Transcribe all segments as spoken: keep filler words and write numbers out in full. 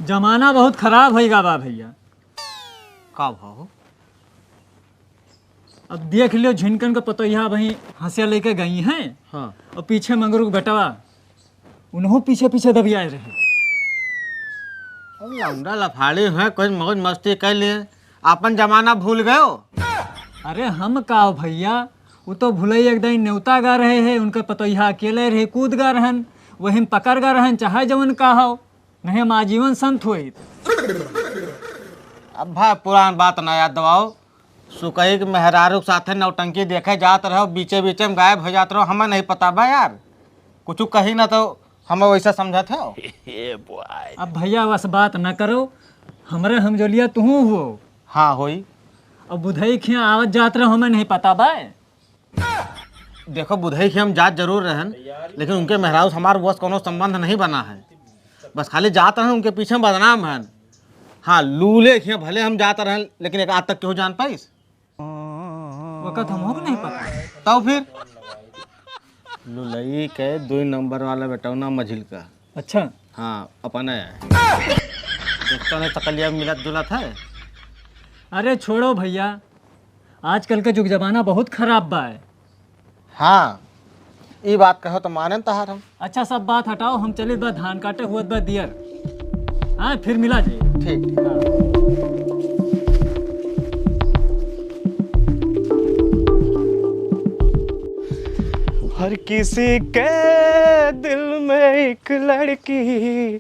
जमाना बहुत खराब होइगा बा भइया। का भाव? अब देख लियो, झिनकन का पतोहिया वहीं हंसिया लेके गई हैं। हाँ। और पीछे मंगरू के बेटवा, उन्हों पीछे पीछे दबियाए रहे। अब लौंडा लफाड़ी हैं, कुछ मौज मस्ती कर लिए, अपन जमाना भूल गयो। अरे हम का हो भइया, वो तो भुलई एक दाई नेवता गा रहे हैं, उनका पतोहिया अकेले रहे, कूद गा रहन, वही में पकड़ गा रहन, चाहे जवन का हो, नहीं हम आजीवन संत होइत। अब भाई पुरान बात ना याद दिवाओ, सुकई के मेहरारू के साथे नौटंकी देखे जात रहो, बीचे बीचे में गायब हो जात रहो, हमें नहीं पता बा यार, कुछ कही ना तो हमें वैसा समझत हो। अब भइया बस बात न करो, हमरे हमजोलिया तुहू हो। हाँ होई। अब बुधई खिया आवत जात रहो, हमें नहीं पता बा। देखो बुधई खिया हम जात जरूर रहन, लेकिन उनके मेहरारू से हमार बस कोनो संबंध नहीं बना है, बस खाली जात रहन, उनके पीछे बदनाम हन। हाँ लूले खिया भले हम जात रहन, लेकिन एक आज तक केहू जान पाइस? वक्त हमहू के नहीं पता। तब फिर लुलई के दुई नंबर वाला बेटौना मझिल का। अच्छा। हाँ, अपने है। देखता नहीं तकलिया मिलत जुलत है। अरे छोड़ो भइया, आजकल के जुग जमाना बहुत खराब बा है। हाँ, ई बात कहो तो माने तहार हम। अच्छा, सब बात हटाओ, हम चलित बा धान काटे, हुअत बा दियर। हाँ, फिर मिला जी। ठीक। हाँ। हर किसी के दिल में एक लड़की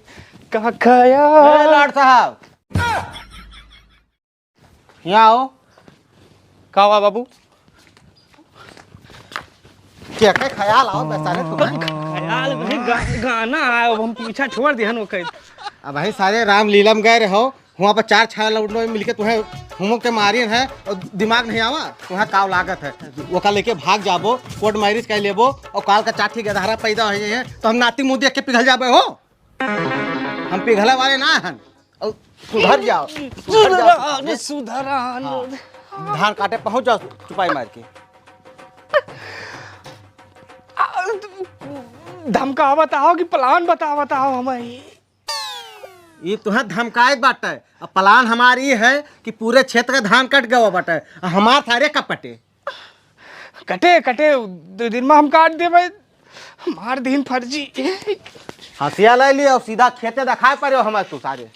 का ख्याल। ए, लाट साहब, यहाँ आओ। का हुआ बाबू? क्या, क्या ख्याल आओ बे सारे तुम्हें? ख्याल नहीं, गा-, गाना आयो, अब हम पीछा छोड़ दिहन ओके। अब भाई सारे रामलीला में गए रहो, वहाँ पर चार छाया लौंडो मिलके तुम्हें हुमक के मारिन है और दिमाग नहीं आवा, तुम्हें काव लागत है। ओका लेके भाग जाबो, कोर्ट मैरिज कर लेबो और काल का चार ठी गदहरा पैदा हो जाए हैं, तो हम नाती मुँह देख के पिघल जाबे हो। हम पिघले वाले ना हन। और सुधर जाओ, सुधर जाओ। सुधरान, सुधरान। हाँ। धान काटे पहुँच जाओ चुपाई मार के। धमकावत आओ कि प्लान बतावत आओ हमें? ये तुहें धमकाइत बाटे। अब प्लान हमार ई है कि पूरे क्षेत्र का धान कट गवा बाटे, आ हमार सारे कब कटे? कटे, कटे, दो दिन में हम काट देबे। हमार दिन फर्जी। हंसिया ले लियो, सीधा खेते दिखाए पड़े हो हमारे तू सारे।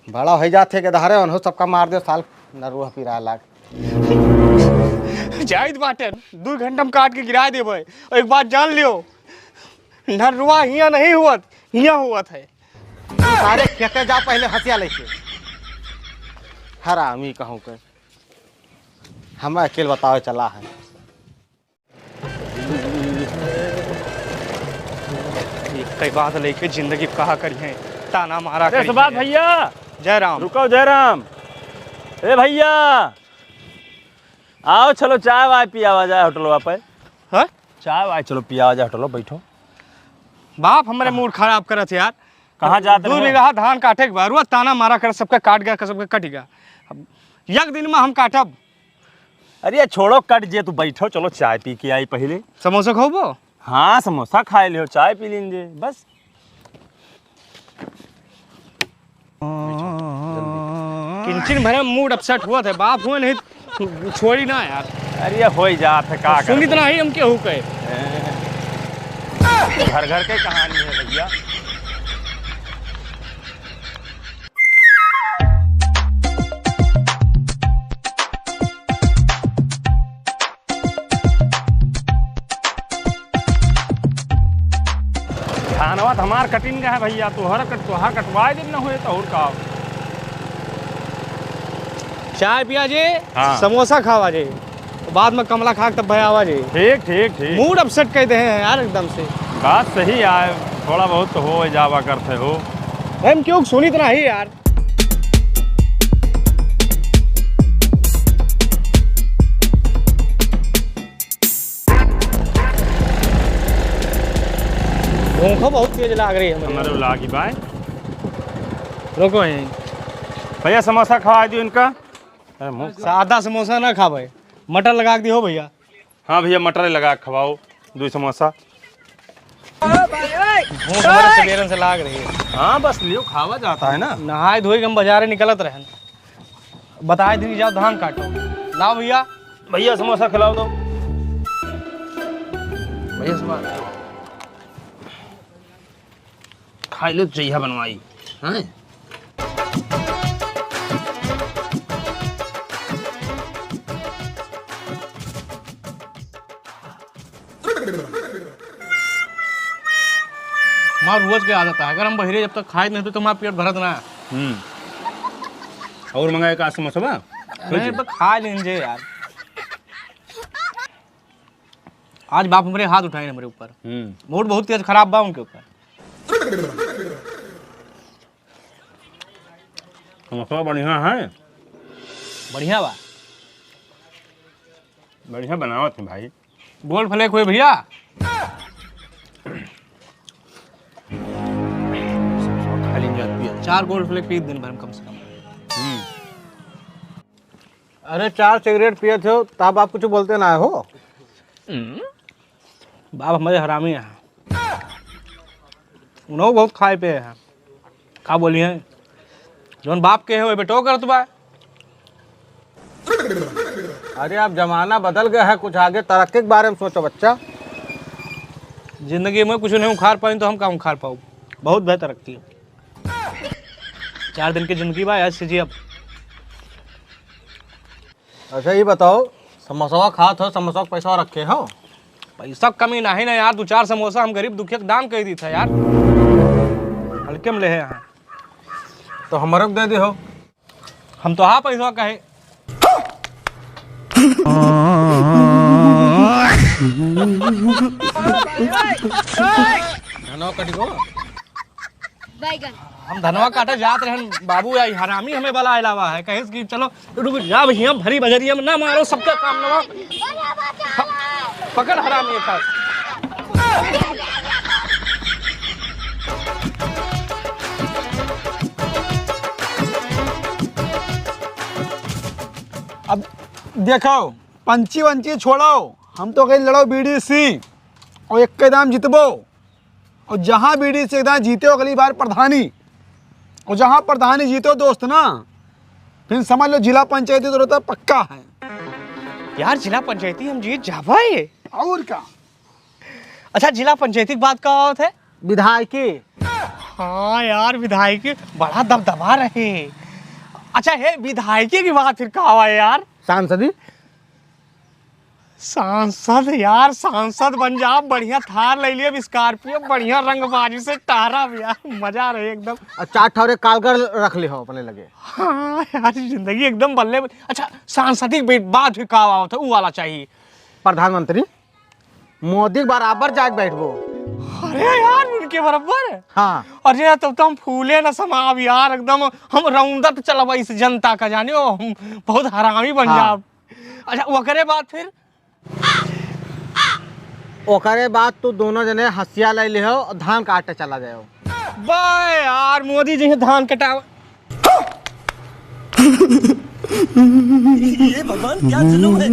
बड़ा हो जात है के धारे, उन्हों सबका मार दे साल, नरुआ पिराए लाग। जाइत बाटे, दू घंटा में काट के गिरा देबे। और एक बात जान लियो, नरुआ हियां नहीं हुअत, हियां हुअत है। तू सारे खेते जा पहले हंसिया लेके। हरामी कहूँ के। हम अकेल बतावे चला है। एक कई बात लेके जिंदगी कहा करी है, ताना मारा अरे करी सुभाष है। भैया, जय राम। रुको जय राम। ए भैया, आओ चलो चाय वाय पियावा जाए होटलवा पे। हाँ? चाय वाय चलो पियावा जाए होटलवा, बैठो। बाप हमरे हाँ। मूड खराब करत है यार। कहाँ जात दो रहे हो? बीघा धान काटे के बा, रोज ताना मारा कर, सबका काट गया, सबका कट गया। अब एक दिन में हम काटब। अरे छोड़ो, कट जे, तू बैठो, चलो चाय पी के आई पहले। समोसा खाओ? हाँ, समोसा खाए लियो, चाय पी लीन जे, बस। किंचन भरे मूड अपसेट हुआ था, बाप हुआ नहीं, छोड़ी ना यार। अरे ये हो ही जात है, का सुनित करबे? ना ही हम केहू कहे। घर घर के कहानी है भैया। धानवा त हमार कटिन का है भैया, तोहर कट-, तोहार कटवाए दिन न हुए तो और का। चाय पिया जे, हाँ। समोसा खावा जे, बाद में कमला खा के तब भयावा जे। ठीक, ठीक, ठीक। मूड अपसेट कर दे हैं यार एकदम से। बात सही आए, थोड़ा बहुत तो हो जावा करते हो। हम क्यों सुनित ना ही यार। भूखो बहुत तेज लाग रही है हमारे। हमारे लागी बाय। रुको यहीं। भैया, समोसा खवा दियो इनका। अरे, मुंह सादा समोसा ना खावे, मटर लगा के दियो भैया। हाँ भैया, मटर लगा के खवाओ, दो समोसा। भूख हमारे सबेरन से लाग रही है। हाँ, बस लियो, खावा जाता है ना। नहाए धोए के हम बाजारे निकलत रहन, बताए दिन जाओ धान काटो। लाओ भैया। भैया समोसा खिलाओ दो। भैया समोसा खाई लो, जइहा बनवाई। हैं? हमार रोज के आदत है, अगर हम बहिरे जब तक खाए नहीं तो हमारा पेट भरत ना। हम्म। और मंगाए का समोसा बा? नहीं, तो खा लीजिए यार। आज बाप हमरे हाथ उठाए हमरे ऊपर। हम्म। मूड बहुत तेज खराब बा उनके ऊपर। समोसा बढ़िया है। बढ़िया बा। बढ़िया बनावत है भाई। गोल फ्लेक हुए भैया। खा लीजिए, पिए। चार गोल फ्लेक पी दिन भर में कम से कम। हम्म। अरे, चार सिगरेट पिए थे, तब आप कुछ बोलते ना हो। बाप हमारे हरामी हैं, उन्हों बहुत खाए पिए हैं। का बोली हैं, जौन बाप के है, वही बेटो करत बा। अरे, अब जमाना बदल गया है, कुछ आगे तरक्की के बारे में सोचो, बच्चा। जिंदगी में कुछ नहीं उखाड़ पाई, तो हम का उखाड़ पाऊ? बहुत बेहतर तरक्की। चार दिन की जिंदगी बा, ऐसे जी अब। अच्छा, ये बताओ, समोसवा खात हो, समोसवा के पैसा रखे हो? पैसा के कमी नाही ना यार, दो चार समोसा हम गरीब दुखिया के दान कर दी था यार, हल्के में ले हैं यहाँ। तो हमरो के दे दे हो। हम तो हाँ पैसा कहे। धनवा कट गो। बैगन। हम धनवा काटे जात रहन बाबू, आई हरामी हमें बला अलावा है, कहे कि चलो रुक जा भैया, भरी बजरिया में ना मारो, सबका काम नवा। पकड़ हरामी का। अब देखो, पंची वंची छोड़ो, हम तो कहीं लड़ो बीडीसी और एक के दाम जितबो। और जहाँ बीडीसी एकदम जीते हो अगली बार प्रधानी, और जहाँ प्रधानी जीते हो दोस्त ना, फिर समझ लो जिला पंचायती तो रहता पक्का है। यार, जिला पंचायती हम जीत जाबे। और का? अच्छा, जिला पंचायती की बात का आवत है? विधायकी। हाँ यार, विधायकी बड़ा दबदबा रहे। अच्छा, हे विधायकी की बात फिर का आवा है यार? सांसदी। सांसद यार, सांसद बन जा, बढ़िया थार ले लिए, अब स्कॉर्पियो, बढ़िया रंगबाजी से टहरा भी यार, मजा रहे एकदम। और चार ठौरे कालगर रख ले हो अपने लगे। हाँ यार, जिंदगी एकदम बल्ले बल्ले। अच्छा, सांसद की बे-, बात भी का आवत है, ऊ वाला चाहिए। प्रधानमंत्री मोदी के बराबर जाके बैठबो। अरे यार, उनके बराबर? हाँ। अरे, तब तो हम फूले न समाब यार, एकदम हम रौंदत चलब इस जनता का, जाने हो, हम बहुत हरामी बन हाँ। जाब। अच्छा, ओकरे बाद फिर? ओकरे बाद तू दोनों जने हंसिया ले लिहो और धान काटे चला जाओ। बे यार, मोदी जी धान कटाव। ये भगवान, क्या जुलुम है?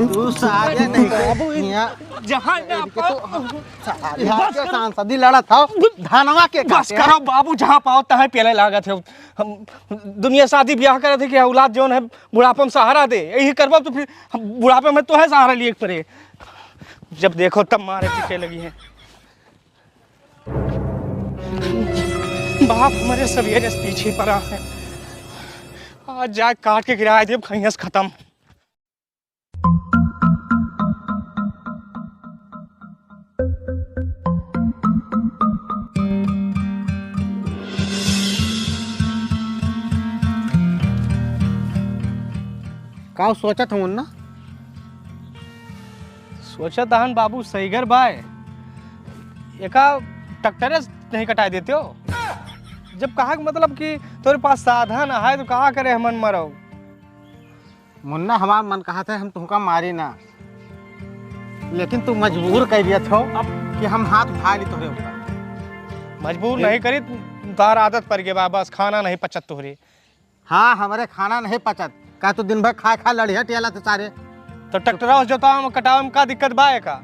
तू सारे नहीं बाबू, यहाँ जहाँ ना इनके तो पाओ। सारे बस के करो। सांसदी लड़ा था, धनवा के बस खातिर। करो बाबू, जहाँ पाओ तहाँ पेले लागत है। हम दुनिया शादी ब्याह करे थे कि औलाद जौन है बुढ़ापे में सहारा दे, यही करबा तो फिर हम बुढ़ापे में तो है सहारा लिए पड़े। जब देखो तब मारे पीटे लगी हैं। बाप हमारे सवेरे से पीछे पड़ा है। आज जाए काट के गिराए देब, खइहस खत्म। का सोचत हूँ ना? सोचत हन बाबू, सहीगर बाय, एका ट्रैक्टरे से नहीं कटाए देते हो? जब कहा के मतलब कि तोरे पास साधन है तो का करे हमन मरो? मुन्ना, हमार मन कहा था हम तुमका मारी ना, लेकिन तू मजबूर कर दिया थो अब कि हम हाथ उठा ली तोहरे ऊपर। मजबूर फिर? नहीं करी, तार आदत पड़ गई बा, बस खाना नहीं पचत तोहरे। हाँ, हमरे खाना नहीं पचत। का तू दिन भर खाए खाए लड़िया टियाला थे सारे। तो ट्रैक्टरवा से जोतावे में कटावे में का दिक्कत बा एका?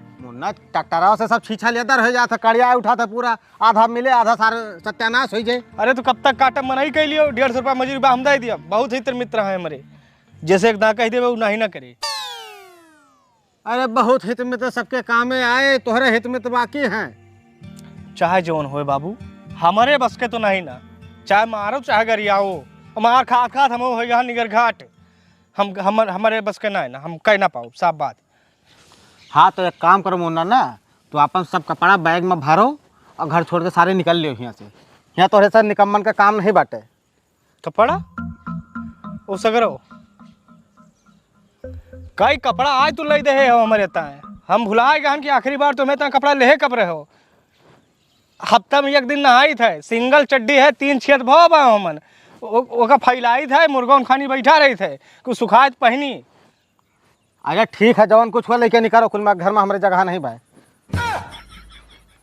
ना, ट्रैक्टरवा से सब छीछा लेदर होइ जात है, कड़िया उठात है पूरा, आधा मिले, आधा सारे सत्यानाश होइ जाए। अरे, तो कब तक काटब, मनई कइ लियो, डेढ़ सौ रुपया मजूरी बा, हम दइ दिया, बहुत हित मित्र हैं हमरे, जैसे एक दाँ कहि देबे, उ नाहीं ना करे। अरे, बहुत हित में तो सबके कामे आए, तोहरे हित में तो बाकी हैं। चाहे जौन होए बाबू, हमरे बस के तो नाहीं ना, चाहे मारो चाहे गरियाओ, मार खात खात हम होइ गया निगर घाट, हम, हमर, हमरे बस के नाहीं ना, हम कइ ना पाउब, साफ बात। हाँ, तो एक काम करो मुन्ना ना, तू आपन सब कपड़ा बैग में भरो और घर छोड़ के सारे निकल लियो हियाँ से। हियाँ तोहरे से निकम्मन का काम नहीं बाटे। कपड़ा? ओ सगरो। कई कपड़ा आए तू लइ देहे हो हमरे ताए। हम भुलाए गहन कि आखिरी बार तुम्हें ताए कपड़ा लेहे कब रहे हो। हफ्ता में एक दिन नहाइत है, सिंगल चड्डी है, तीन छेद भव बा हमन। ओ-, ओका फैलाइत है, मुर्गौन खानी बैठा रहित है, कुछ सुखाइत पहिनी। अच्छा ठीक है, जवन कुछ हुआ लेके निकालो, कुल में घर में हमरे जगह नहीं बा।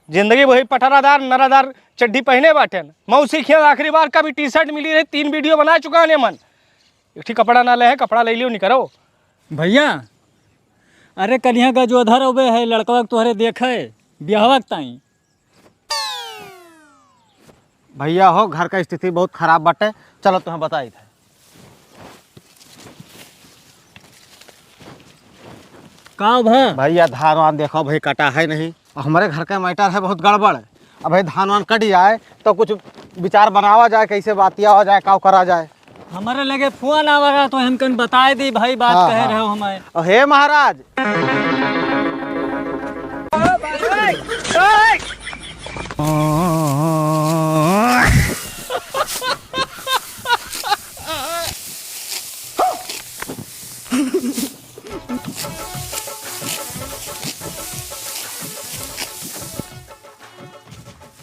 जिंदगी वही पटरादार, नरादार चड्डी पहिने बाटेन। मौसी खियाँ आखिरी बार कभी टी शर्ट मिली रही, तीन वीडियो बना चुका है मन। एक ठी कपड़ा ना ले है, कपड़ा ले लियो, निकरो। भैया, अरे कलिया गजोधर अबे है, लड़कवा के तोहरे देखे, बियाहवा के ताई। भैया हो, घर का स्थिति बहुत खराब बाटे, चलो तुम्हें बताई थे। का भा? भैया धान वान देखो भाई, कटा है नहीं, और हमारे घर का मैटर है बहुत गड़बड़। अब भाई धान वान कट जाए तो कुछ विचार बनावा जाए, कैसे बातियावा जाए, का करा जाए। हमारे लगे फोन आवा रहा तो हम कन बताए दी भाई, बात हाँ, कहे हाँ। रहे हो हमारे। ओ हे महाराज।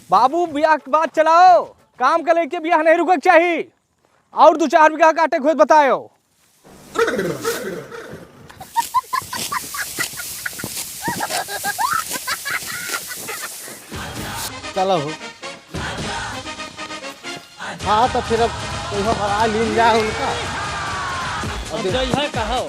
बाबू, बियाह के बात चलाओ, काम के लेके बियाह नहीं रुके के चाही। और दो चार बीघा काटे के होत बतायो। चलो हो। हाँ, तो फिर अब तोहरा बड़ा लीन जाए उनका। अब जइहे कहो।